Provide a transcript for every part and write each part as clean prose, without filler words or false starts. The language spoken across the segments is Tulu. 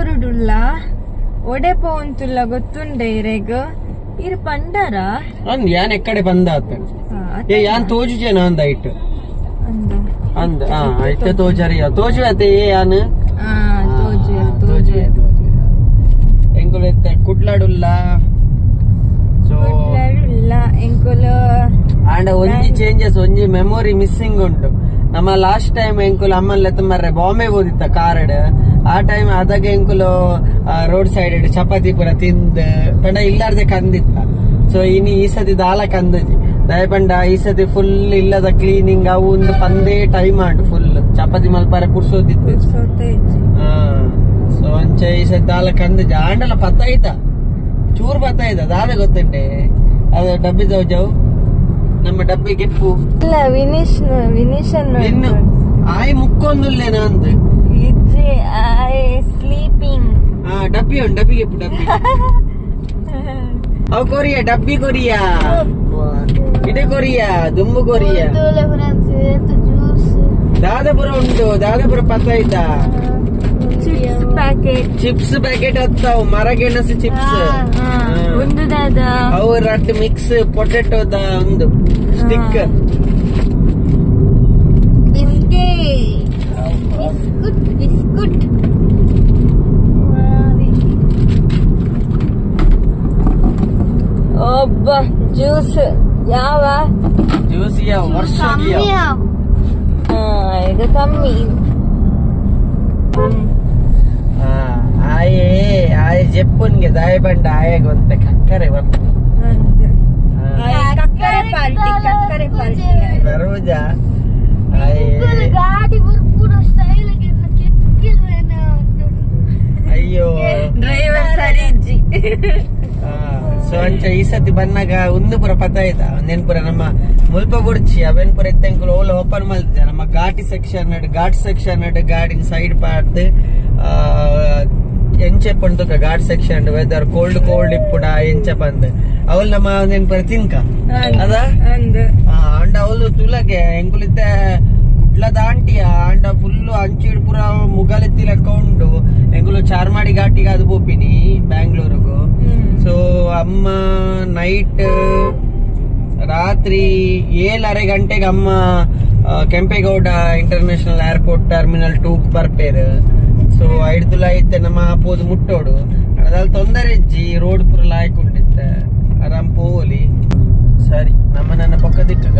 ಬೆಂಗಳೂರುಡುಲ್ಲ ಒಡೆ ಪೋಂತುಲ್ಲ ಗೊತ್ತುಂಡೆ ಇರೆಗ್ ಇರ್ ಪಂಡರ ಅಂದ್ ಯಾನ್ ಎಕ್ಕಡೆ ಬಂದ ಆತ ಏ ಯಾನ್ ತೋಜುಜೇನ ಅಂದ ಐಟ್ ಅಂದ ಆ ಐತೆ ತೋಜರಿಯ ತೋಜುವತೆ ಏ ಯಾನ್ ಆ ತೋಜು ತೋಜು ತೋಜು ಎಂಕುಲು ಇತ್ತೆ ಕುಡ್ಲಾಡುಲ್ಲ ಸೊ ಕುಡ್ಲಾಡುಲ್ಲ ಎಂಕುಲು ಆಂಡ ಒಂಜಿ ಚೇಂಜಸ್ ಒಂಜಿ ಮೆಮೊರಿ ಮಿಸ್ಸಿಂಗ್ ಉಂಟು. ನಮ್ಮ ಲಾಸ್ಟ್ ಟೈಮ್ ಎಂಕುಲು ಅಮ್ಮನ್ ಲೆತ್ತ ಬಾಂಬೆ ಹೋದಿತ್ತ ಕಾರಡ್ ಆ ಟೈಮ್ ಅದಾಗ ಎಂಕುಲು ರೋಡ್ ಸೈಡ್ ಚಪಾತಿ ಪೂರ ತಿಂದ್ ಪಂಡ ಇಲ್ಲಾರ್ದೆ ಕಂದಿತ್ತ. ಸೊ ಇನಿ ಈ ಸತಿ ದಾಲ ಕಂದಜಿ ದಯ ಪಂಡ ಈ ಸತಿ ಫುಲ್ ಇಲ್ಲದ ಕ್ಲೀನಿಂಗ್ ಅವು ಒಂದು ಪಂದೇ ಟೈಮ್ ಆಂಡ್ ಫುಲ್ ಚಪಾತಿ ಮಲ್ಪಾರ ಕುರ್ಸೋದಿತ್ತು. ಸೊ ಅಂಚೆ ಈ ಸತಿ ದಾಲ ಕಂದಜಿ ಆಂಡಲ ಪತ್ತಾಯ್ತ ಚೂರ್ ಪತ್ತಾಯ್ತ ದಾದ ಗೊತ್ತುಂಟೆ ಅದು ಡಬ್ಬಿ ಜಾವು ನಮ್ಮ ಡಬ್ಬಿ ಗೆಪ್ಪು ಇಲ್ಲ ವಿನೀಶ್ ವಿನೀಶ್ ಇನ್ನು ಆಯ್ ಮುಕ್ಕೊಂದುಲ್ಲೇನ ಅಂದ್ ಇಜ್ಜೆ ಆಯ್ ಸ್ಲೀಪಿಂಗ್. ಆ ಡಬ್ಬಿ ಉಂಟು ಡಬ್ಬಿ ಗೆಪ್ಪು ಡಬ್ಬಿ ಅವು ಕೊರಿಯಾ ಡಬ್ಬಿ ಕೊರಿಯಾ ಇಡೆ ಕೊರಿಯಾ ದುಂಬು ಕೊರಿಯಾ ದಾದಾಪುರ ಉಂಟು ದಾದಾಪುರ ಪತ್ತಾಯ್ತ ಚಿಪ್ಸ್ ಪ್ಯಾಕೆಟ್ ಚಿಪ್ಸ್ ಪ್ಯಾಕೆಟ್ ಹತ್ತಾವು ಮರಗೆಣಸು ಚಿಪ್ಸ್ ಒಂದು ದಾದ ಅವು ರಡ್ ಮಿಕ್ಸ್ ಪೊಟೆಟೋದ ಒಂದು ಸ್ಟಿಕ್ ಬಿಸ್ಕೆಟ್ ಬಿಸ್ಕುಟ್ ಬಿಸ್ಕುಟ್ ಒಬ್ಬ ಜ್ಯೂಸ್ ಯಾವ ಜ್ಯೂಸ್ ಯಾವ ವರ್ಷ ಇದು ಕಮ್ಮಿ. ಆಯೇ ಆಯ್ ಜೆಪ್ಪುನ್ಗೆ ದಾಯ ಬಂಡ ಆಯೆ ಗೊತ್ತೆ ಕಕ್ಕರೆ ಕಕ್ಕರೆ ಪಾರ್ಟಿ ಕಕ್ಕರೆ ಪಾರ್ಟಿ ಬರುಜ ಗಾಡಿ ಅಯ್ಯೋ ಡ್ರೈವರ್ ಸರಿ ಇಜ್ಜಿ. ಸೊ ಅಂಚ ಈ ಸತಿ ಬನ್ನಾಗ ಒಂದು ಪೂರ ಪತ್ತಾಯ್ತ ಒಂದೇನ್ ಪೂರ ನಮ್ಮ ಮುಲ್ಪ ಬುಡ್ಚಿ ಅವೇನ್ ಪೂರ ಎತ್ತೆಂಕುಲು ಓಲ ಓಪನ್ ಮಲ್ತಿದ್ದ ನಮ್ಮ ಘಾಟಿ ಸೆಕ್ಷನ್ ಘಾಟ್ ಸೆಕ್ಷನ್ ಗಾಡಿನ ಸೈಡ್ ಪಾಡ್ದು ಎಂಚೆ ಪಂಡುಕ ghat section weather cold cold ಇಪ್ಪುಡ ಎಂಚೆ ಪಂದ್ ಅವಲ್ ನಮ್ಮ ಒಂದೇನ್ ಪೂರ ತಿನ್ಕ ಅದ ಅಂಡ ಅವಲು ತುಲಗೆ ಎಂಕುಲಿತ್ತೆ ಕುಡ್ಲ ದಾಂಟಿಯ ಅಂಡ ಫುಲ್ ಅಂಚಿಡ್ ಪೂರ ಮುಗಲೆತ್ತಿ ಲೆಕ್ಕ ಉಂಡು ಎಂಕುಲು ಚಾರ್ಮಾಡಿ ಘಾಟಿಗೆ ಅದು ಪೋಪಿನಿ ಬ್ಯಾಂಗ್ಳೂರುಗು. ಸೊ ಅಮ್ಮ ನೈಟ್ ರಾತ್ರಿ 7:30 ಗಂಟೆಗೆ ಅಮ್ಮ ಕೆಂಪೇಗೌಡ ಇಂಟರ್ನ್ಯಾಷನಲ್ ಏರ್ಪೋರ್ಟ್ ಟರ್ಮಿನಲ್ 2 ಬರ್ಪೇರು. ಸೊ ಐಡ್ದುಲ ಐತೆ ನಮ್ಮ ಪೋದು ಮುಟ್ಟೋಡು ಅದ್ರಲ್ಲಿ ತೊಂದರೆ ಇಜ್ಜಿ ರೋಡ್ ಪೂರ ಲಾಯ್ಕ್ ಉಂಡಿತ್ತೆ ಆರಾಮ್ ಪೋಲಿ. ಸರಿ ನಮ್ಮ ನನ್ನ ಪಕ್ಕ ದಿಕ್ಕಗ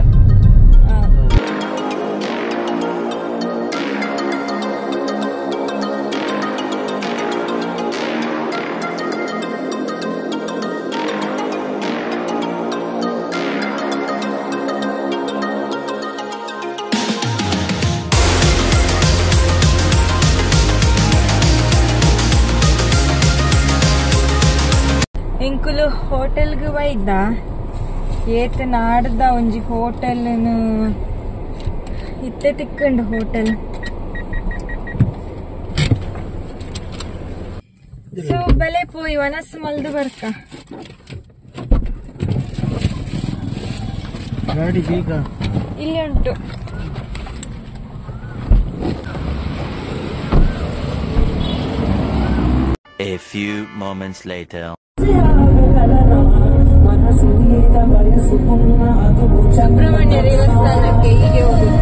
ಎಂಕುಲು ಹೋಟೆಲ್ಗೆ ಬೈದ ಏತ ನಾಡ್ದ ಒಂಜಿ ಹೋಟೆಲ್ ಇತ್ತೆ ತಿಕ್ಕಂಡು ಹೋಟೆಲ್. ಸೊ ಬಲೆ ಪೋಯಿ ವನಸ್ ಮಲ್ದು ಬರ್ಕ ಗಾಡಿ ಬೇಗ ಇಲ್ಲಿ ಉಂಟು. A few moments later. Subrahmanya ದೇವಸ್ಥಾನಕ್ಕೆ ಹೀಗೆ ಹೋಗುದು.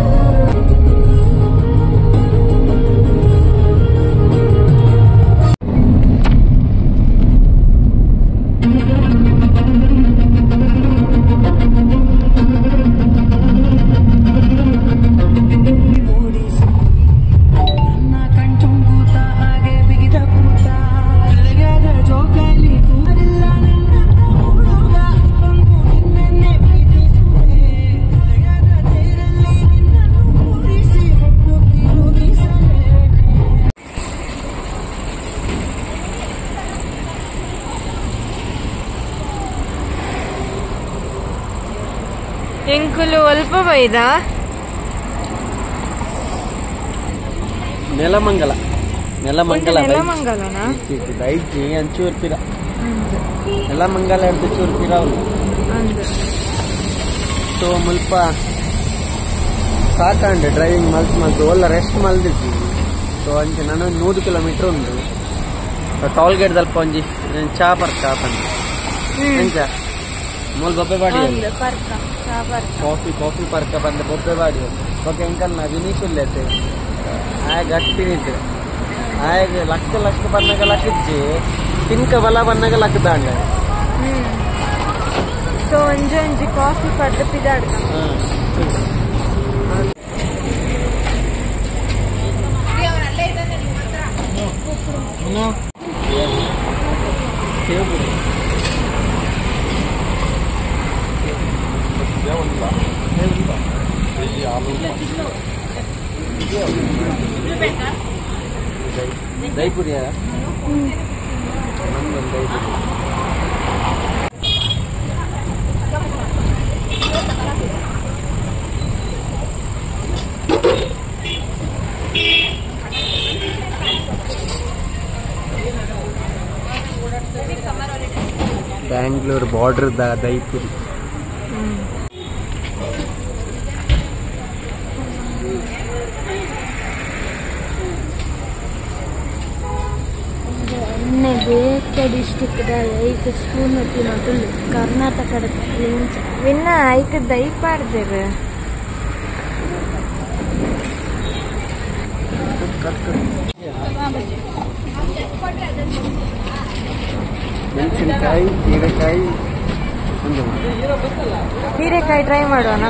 ಎಂಕುಲು ಅಲ್ಪ ಬೈದ ನೆಲಮಂಗಲ ನೆಲಮಂಗಲ ನೆಲಮಂಗಲನಾ ಐಜಿ ಅಂಚೂರು ಪಿರ ನೆಲಮಂಗಲ ಹಿಡ್ದು ಚೂರು ಪಿರ ಸೊ ಮುಲ್ಪ ಸಾಕಂಡು ಡ್ರೈವಿಂಗ್ ಮಲ್ತ್ ಮಲ್ತು ಒಲ್ಲ ರೆಸ್ಟ್ ಮಲ್ದಿದ್ವಿ. ಸೊ ಅಂಚೆ ನಾನು 100 ಕಿಲೋಮೀಟರ್ ಉಂಟು. Toll gate ದಲ್ಪ ಒಂಜಿ ಚಾ ಪರ್ಕ ಪಂಡ ಎಂಚ ಮೂಲ ಬೊಬ್ಬೆ ಬಾಡಿ ಕಾಫಿ ಕಾಫಿ ಪರ್ಕ ಬಂದ ಬೊಬ್ಬೆ ಬಾಡಿ ಬೊಕ್ಕ ಎಂಕಲ್ನ ವಿನೀಶ್ ಉಲ್ಲೇತೆ ಆಯ ಗಟ್ಟಿ ನಿದ್ರೆ ಆಯಗ್ ಲಕ್ಕ ಲಕ್ಕ ಬನ್ನಗ ಲಕ್ಕಿಜ್ಜಿ ತಿನ್ಕ ಬಲ ಬನ್ನಗ ಲಕ್ಕದಾಂಡ. ಸೊ ಒಂಜಿ ಒಂಜಿ ಕಾಫಿ ಪಡ್ದು ಪಿದಾಡ್ದ. ದೈಪುರಿಯ ನಮ್ದೊಂದು ದೈಪುರಿ. ಬ್ಯಾಂಗ್ಳೂರ್ ಬಾರ್ಡರ್ the ದೈಪುರಿ. ಬೇತೆ ಡಿಸ್ಟಿಕ್ ಐಕ್ ಸ್ಪೂನ್ ತಿನ್ನೋದು ಕರ್ನಾಟಕದ ವಿನ್ನ ಐಕ್ ದೈಪಾಡ್ದೇವೆ. ಮೆಣಸಿನಕಾಯಿ ಹೀರೆಕಾಯಿ ಹೀರೆಕಾಯಿ ಟ್ರೈ ಮಾಡೋಣ.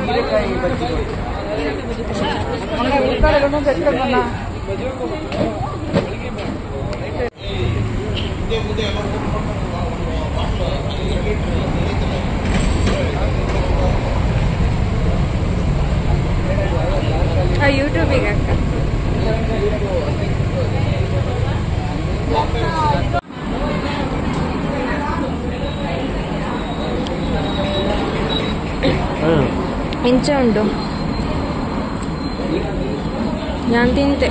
ಹೀರೆಕಾಯಿ ಬಜ್ಜಿ ಯೂಟ್ಯೂಬಿಗೆ ಅಕ್ಕ. ಎಂಚ ಉಂಟು ನಾನು ತಿಂತೆ.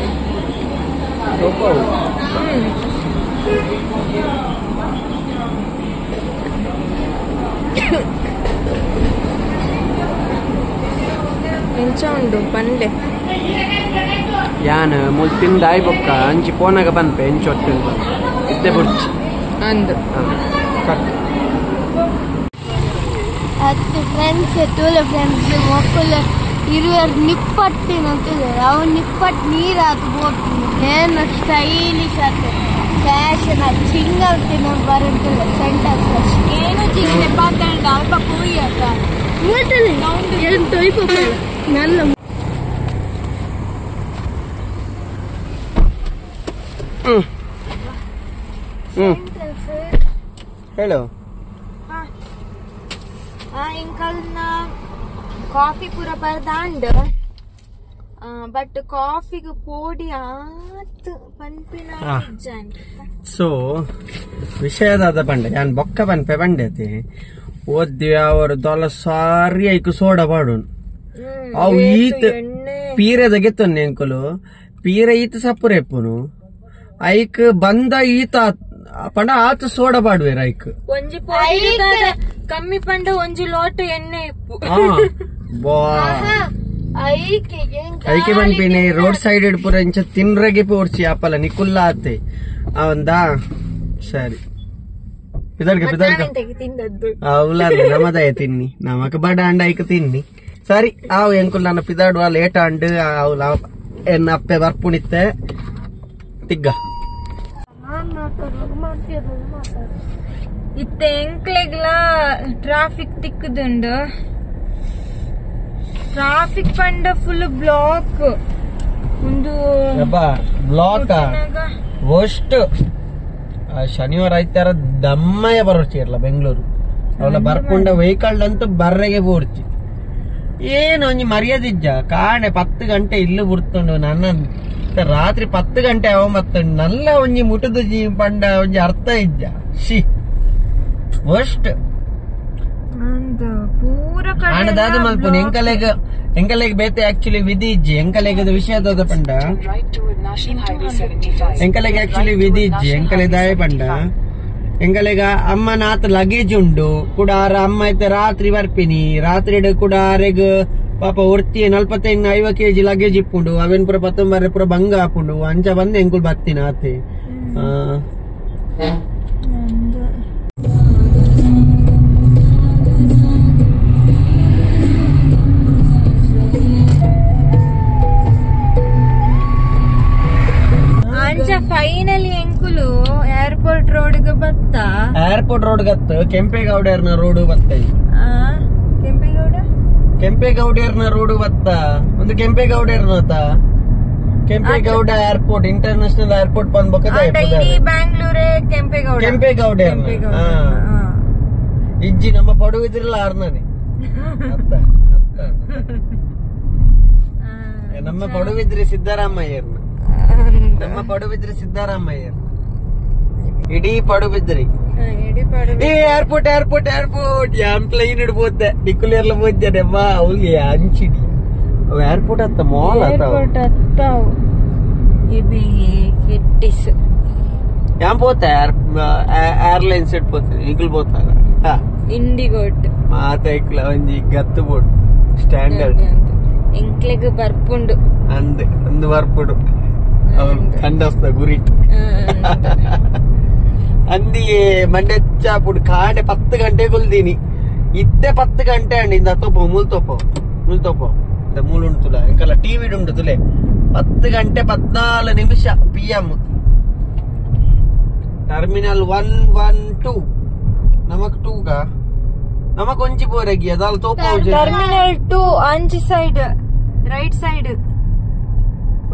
ಎಂಚ ಉಂಟು ಪಂಡೆ ಯಾನ್ ಮುಲ್ ತಿಂದ ಆಯ್ ಬೊಕ್ಕ ಅಂಚಿ ಪೋನಾಗ ಬಂದ್ಪೆ ಎಂಚ ಒಟ್ಟು ಇತ್ತೆ ಬುಡ್ಚಿ ಅಂದು ಕಟ್. ಹತ್ತು ಫ್ರೆಂಡ್ಸ್ ತೂಲ ಫ್ರೆಂಡ್ಸ್ ಮಕ್ಕಳು ಇರುವರು ನಿಪ್ಪಟ್ಟಿನ ಅವು ನಿಪ್ಪಟ್ಟು ನೀರು ಹಾಕಿ ಬೋಡ್ತೀನಿ ಏನು ಸ್ಟೈಲಿಶ್ ಆತ ಫ್ಯಾಷನ್ ಅದು ಚಿಂಗಲ್ ತಿನ್ನ ಬರುತ್ತಿಲ್ಲ ಸೆಂಟರ್ ಫ್ರೆಶ್ ಏನು ಚಿಂಗ್ ಪಾತಂಡ ಅಲ್ಪ ಪೂಯಿ ಅಕ್ಕ ಏನು ತೊಯ್ಪ ನನ್ನ ಹೇಳು. ಇಂಕಲ್ನ ಕಾಫಿ ಪೂರ ಬರ್ದಾಂಡ್ ಬಟ್ ಕಾಫಿಗೆ ಪೋಡಿ ಆತ್ ಪನ್ಪಿನ. ಸೊ ವಿಷಯದಾದ ಪಂಡೆ ಯಾನ್ ಬೊಕ್ಕ ಪನ್ಪೆ ಪಂಡೆತಿ ಓದ್ವಿ ಅವರು ದೊಲ ಸಾರಿ ಐಕು ಸೋಡ ಪಾಡೋನು ಅವು ಈತ್ ಪೀರೆದ ಗೆತ್ತೊನ್ನೆ ಅಂಕುಲು ಪೀರೆ ಈತ ಸಪ್ಪುರೆಪ್ಪುನು ಐಕ್ ಬಂದ ಈತ ಪಂಡ ಆತ ಸೋಡ ಪಾಡುವೇರ ಐಕ್ ಒಂಜಿ ಪೋಡಿ ಕಮ್ಮಿ ಪಂಡ ಒಂಜಿ ಲೋಟ ಎಣ್ಣೆ ಇಪ್ಪು. ಐಕೆ ಪನ್ಪಿನಿ ರೋಡ್ ಸೈಡ್ ಪೂರ ಇಂಚ ತಿನ್ರಗೆ ಪೋರ್ಚಿ ಅಪ್ಪಲ ನಿಕುಲ್ಲ ಆತೆ ಅವಂದಾ ಸರಿ ಪಿದರ್ಗ ಪಿದರ್ಗ ಅವಲ ನಮದಯ ತಿನ್ನಿ ನಮಕ್ ಬಡ ಅಂಡ ಐಕ ತಿನ್ನಿ ಸರಿ ಆವು ಎಂಕುಲ್ ನನ್ನ ಪಿದಾಡುವ ಲೇಟ್ ಅಂಡ್ ಅವಲ ಎನ್ನ ಅಪ್ಪೆ ಬರ್ಪುಣಿತ್ತೆ ತಿಗ್ಗ ಇತ್ತೆ ಎಂಕ್ಲೆಗ್ಲ ಟ್ರಾಫಿಕ್ ತಿಕ್ಕುದುಂಡು. ಟ್ರಾಫಿಕ್ ಪಂಡ ಫುಲ್ ಬ್ಲಾಕ್ ಒಂದು ಬ್ಲಾಕ್ ವರ್ಸ್ಟ್. ಶನಿವಾರ ಐತಾರ ದಮ್ಮಯ್ಯ ಬರೋರ್ಚಿ ಇರಲ್ಲ ಬೆಂಗಳೂರು ಅವಳ ಬರ್ಪುಂಡ ವೆಹಿಕಲ್ ಅಂತೂ ಬರ್ರೆಗೆ ಬೋರ್ಚಿ ಏನು ಒಂಜಿ ಮರ್ಯಾದಿಜ್ಜ ಕಾಣೆ 10 ಗಂಟೆ ಇಲ್ಲು ಬುಡ್ತುಂಡು ನನ್ನ ರಾತ್ರಿ 10 ಗಂಟೆ ಅವ ಮತ್ತುಂಡು ನಲ್ಲ ಒಂಜಿ ಮುಟುದು ಜಿ ಪಂಡ ಒಂಜಿ ಅರ್ಥ ಇಜ್ಜ she worst. ಆಂಡದಾದ ಮಲ್ಪುನಿ ಎಂಕಲೆಗ್ ಎಂಕಲೆಗ್ ಬೇತೆ ಆಕ್ಚುಲಿ ವಿಧಿ ಇಜ್ಜಿ ಎಂಕಲೆಗ್ ವಿಷಯದ ಪಂಡ ಎಂಕಲೆಗ್ ಆಕ್ಚುಲಿ ವಿಧಿ ಇಜ್ಜಿ ಎಂಕಲೆ ದಾಯ ಪಂಡ ಎಂಕಲೆಗ ಅಮ್ಮನ ಆತ ಲಗೇಜ್ ಉಂಡು ಕೂಡ ಆರ ಅಮ್ಮ ಐತೆ ರಾತ್ರಿ ಬರ್ಪಿನಿ ರಾತ್ರಿ ಕೂಡ ಆರೆಗ್ ಪಾಪ ಒರ್ತಿ 45 50 ಕೆಜಿ ಲಗೇಜ್ ಇಪ್ಪುಂಡು ಅವೇನ್ ಪೂರ ಪತ್ತೊಂಬಾರೆ ಪೂರ ಬಂಗ ಹಾಪುಂಡು ಅಂಚ ಬಂದು ಎಂಕುಲ್ ಬರ್ತೀನಿ ಆತೆ. ಅಂಚ ಫೈನಲಿ ಎಂಕುಲು ಏರ್ಪೋರ್ಟ್ ರೋಡ್ ಗೆ ಬತ್ತ. ಏರ್ಪೋರ್ಟ್ ರೋಡ್ ಗತ್ತು ಕೆಂಪೇಗೌಡರ್ನ ರೋಡ್ ಬತ್ತ. ಕೆಂಪೇಗೌಡ ಕೆಂಪೇಗೌಡರ್ನ ರೋಡ್ ಬತ್ತ ಒಂದು ಕೆಂಪೇಗೌಡರ್ನ Kempegowda airport international airport ಬಂದ್ಬೇಕ. ಬ್ಯಾಂಗ್ಳೂರೇ Kempegowda ಕೆಂಪೇಗೌಡರ್ನ ಇಜ್ಜಿ ನಮ್ಮ ಪಡುವಿದ್ರಲ್ಲ ಆರ್ನಾನೆ ಅತ್ತ ಅತ್ತ ನಮ್ಮ ಪಡುವಿದ್ರಿ ಸಿದ್ದರಾಮಯ್ಯರ್ನ ನಮ್ಮ ಪಡುಬಿದ್ರಿ ಸಿದ್ದರಾಮಯ್ಯರ್ ಇಡೀ ಪಡುಬಿದ್ರಿ ಏ airport airport airport ಯಾನ್ ಪ್ಲೇನ್ ಇಡ್ಬೋದೆ ನಿಕ್ಕುಲೇರ್ಲ ಬೋದ್ಯಾನೆ ಅಮ್ಮ ಅವ್ಗೆ ಅಂಚಿಡಿ ಅವು ಏರ್ಪೋರ್ಟ್ ಅತ್ತ ಮಾಲ್ ಅತ್ತ ಏರ್ಪೋರ್ಟ್ ಅತ್ತಾವು ಇಬಿ ಕಿಟ್ಟಿಸ್ ಯಾನ್ ಪೋತೆ ಏರ್ಲೈನ್ಸ್ it ಪೋತೆ ನಿಕ್ಕುಲ್ ಪೋತಾರ ಇಂಡಿಗೋಟ್ ಮಾತ ಇಕ್ಲ ಒಂಜಿ ಗತ್ತು ಬೋಟ್ ಸ್ಟ್ಯಾಂಡರ್ಡ್ ಎಂಕ್ಲೆಗ್ ಬರ್ಪುಂಡು ಅಂದ್ ಅಂದ್ ಬರ್ಪುಂಡು ಅವನು ಕಂಡಸ್ತ ಗುರಿ ಅಂದಿಗೆ ಮಂಡೆಚ್ಚಾಪುಡು ಕಾಂಡೆ 10 ಗಂಟೆ ಕೊಲ್ದೀನಿ ಇತ್ತೆ 10 ಗಂಟೆ ಅಂడి ಇಂದ ತೋಪೋ ಮೂಲ್ ತೋಪೋ ಮೂಲ್ ತೋಪೋ ಇಂದ ಮೂಲು ಉಂಟುಲ ಇಂಕಲ್ಲ ಟಿವಿ ಉಂಟು ತುಲೆ 10 ಗಂಟೆ 14 ನಿಮಿಷ PM terminal 112 ನಮಕ್ 2 ಗಾ ನಮಕ್ ಒಂಜಿ ಪೋರೆಗಿ ಅದಾಲ್ ತೋಪೋ ಟರ್ಮಿನಲ್ 2 ಅಂಚಿ side right side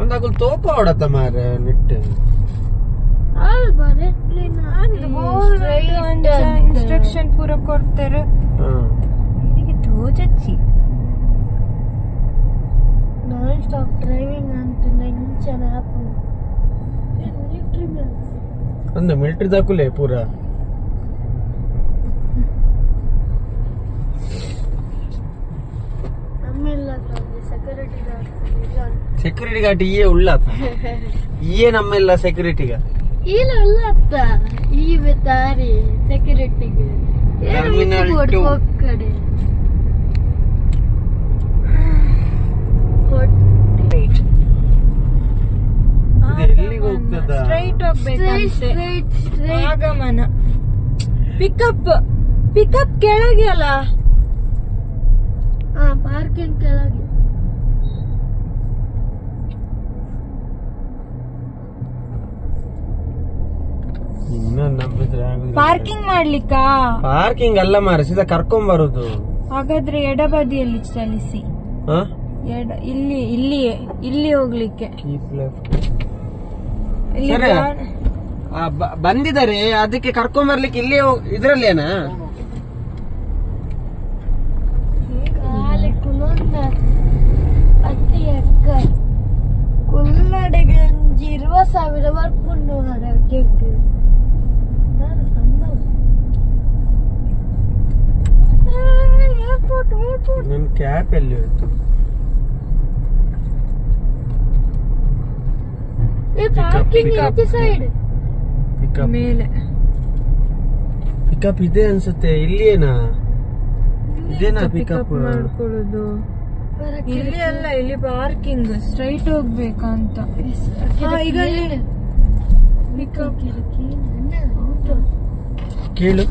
ಒಂದಾಗುಲ್ ತೋಪ ಹೊಡತ ಮಾರೆ ನೆಟ್ ಇನ್ಸ್ಟ್ರಕ್ಷನ್ ಪೂರ ಕೊಡ್ತಾರೆ. ಇದಕ್ಕೆ ತೋಜಚ್ಚಿ non stop driving ಅಂತ ಇಂಚನ ಮಿಲಿಟರಿ ಅಂದ ಮಿಲಿಟರಿ ದಾಕುಲೆ ಪೂರ security guard security guard ಇಯೇ ಉಳ್ಳಾತ ಇಯೇ ನಮ್ಮೆಲ್ಲ ಸೆಕ್ಯೂರಿಟಿ ಗಾರ್ಡ್ ಇಲ್ಲ ಉಳ್ಳಾತ ಈ ಬೇತಾರಿ ಸೆಕ್ಯೂರಿಟಿಗೆ ಟರ್ಮಿನಲ್ 2 ಕಡೆ ಎಲ್ಲಿಗೆ ಹೋಗ್ತದ ಸ್ಟ್ರೈಟ್ ಹೋಗ್ಬೇಕಂತೆ. ಸ್ಟ್ರೈಟ್ ಸ್ಟ್ರೈಟ್ ಆಗಮನ ಪಿಕಪ್ ಪಿಕಪ್ ಕೆಳಗೆ ಅಲ್ಲ ಹಾ ಪಾರ್ಕಿಂಗ್ ಕೆಳಗೆ. ಪಾರ್ಕಿಂಗ್ ಮಾಡ್ಲಿಕ್ಕ? ಪಾರ್ಕಿಂಗ್ ಅಲ್ಲ ಮಾರ, ಸೀದಾ ಕರ್ಕೊಂಡ್ ಬರುದು. ಹಾಗಾದ್ರೆ ಎಡಬದಿಯಲ್ಲಿ ಚಲಿಸಿ. ಇಲ್ಲಿ ಇಲ್ಲಿ ಇಲ್ಲಿ ಹೋಗ್ಲಿಕ್ಕೆ ಬಂದಿದ್ದಾರೆ, ಅದಕ್ಕೆ ಕರ್ಕೊಂಡ್ ಬರ್ಲಿಕ್ಕೆ ಇಲ್ಲಿ ಇದ್ರಲ್ಲೇನಾ? ಕುಲ್ಲಡೆಗೆ 20,000 ಬರ್ಪುಂಡು ನನ್ನ ಕ್ಯಾಪ್ ಎಲ್ಲಿ ಹೋಯ್ತು? ಮೇಲೆ ಪಿಕಪ್ ಇದೆ ಅನ್ಸುತ್ತೆ. ಇಲ್ಲಿಯೇನಾ? ಇದೇನಾ ಪಿಕಪ್ ಮಾಡ್ಕೊಳ್ಳೋದು? ಇಲ್ಲಿ ಅಲ್ಲ, ಇಲ್ಲಿ ಪಾರ್ಕಿಂಗ್. ಸ್ಟ್ರೈಟ್ ಹೋಗ್ಬೇಕಂತ. ಈಗ ಪಿಕಪ್ ಕೇಳು,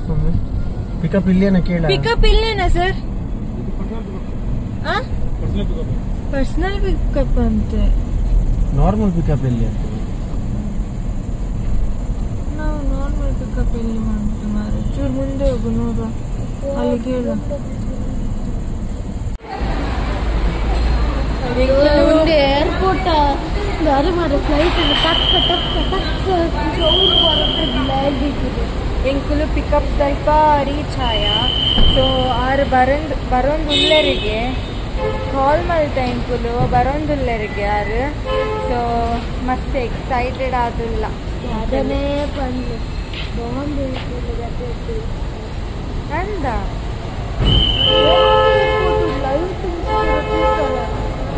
ಪಿಕಪ್ ಇಲ್ಲೇನಾ ಕೇಳ. ಪಿಕಪ್ ಇಲ್ಲೇನಾ sir? Personal pickup ಅಂತೆ. ನಾರ್ಮಲ್ ಪಿಕಪ್ ಎಲ್ಲಿ ಅಂತ? ನಾವು ನಾರ್ಮಲ್ ಪಿಕಪ್ ಎಲ್ಲಿ ಮಾಡ್ತು ಮಾರ್ರೆ, ಚೂರು ಮುಂದೆ ಹೋಗು ನೋಡುವ, ಅಲ್ಲಿ ಕೇಳು. ಏರ್ಪೋರ್ಟ್ ದಾರಿ ಮಾರ ಫ್ಲೈಟ್ ಟಕ್ ಟಕ್ ಟಕ್ ಎಂಕುಲು ಪಿಕಪ್ ದಲ್ಪ ರೀಚ್ ಆಯ. ಸೊ ಆರು ಬರೋಂದುಲ್ಲೆರಿಗೆ ಕಾಲ್ ಮಲ್ತ ಎಂಕುಲು ಬರೋಂದುಲ್ಲೆರಿಗೆ ಆರು. ಸೊ ಮಸ್ತ್ ಎಕ್ಸೈಟೆಡ್ ಆದುಲ್ಲ. ಅದನ್ನೇ ಬಂದು ಬಾಂಬೆ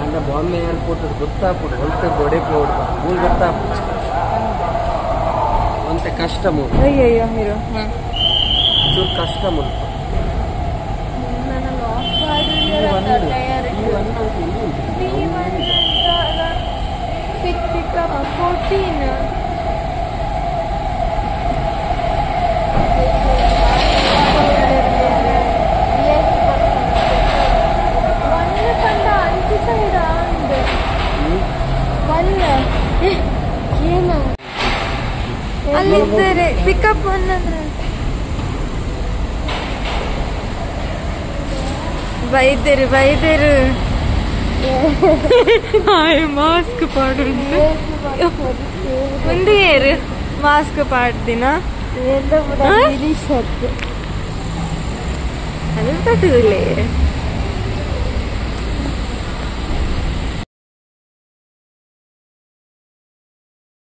ಅಂದ ಬಾಂಬೆ ಏರ್ಪೋರ್ಟ್ ಗೊತ್ತಾಪುಡು, ಹೊಲ್ತೆ ಗೋಡೆ ಪೋಡು ಮೂಲ ಗೊತ್ತಾಪುಡು ಒಂತೆ ಕಷ್ಟ ಮೂರು. ಅಯ್ಯಯ್ಯೋ ಹೀರೋ ಚೂರು ಕಷ್ಟ ಮೂರು. B1 pick pickup 14. One ಪಂಡ ಅಂಚು ಸೈಡ್ ಆಂಡ್ ಒನ್ ಏನು ಅಲ್ಲಿದ್ದಾರೆ ಪಿಕಪ್ ಒನ್ ಅಂದ್ರೆ ಬೈದೇರು ಬೈದೇರು ಹಾಯ್ ಮಾಸ್ಕ್ ಪಾಡುಂಡು ಒಂದು ಏರು ಮಾಸ್ಕ್ ಪಾಡ್ದಿನ ಅಲ್ಪ ತೂಲೆ.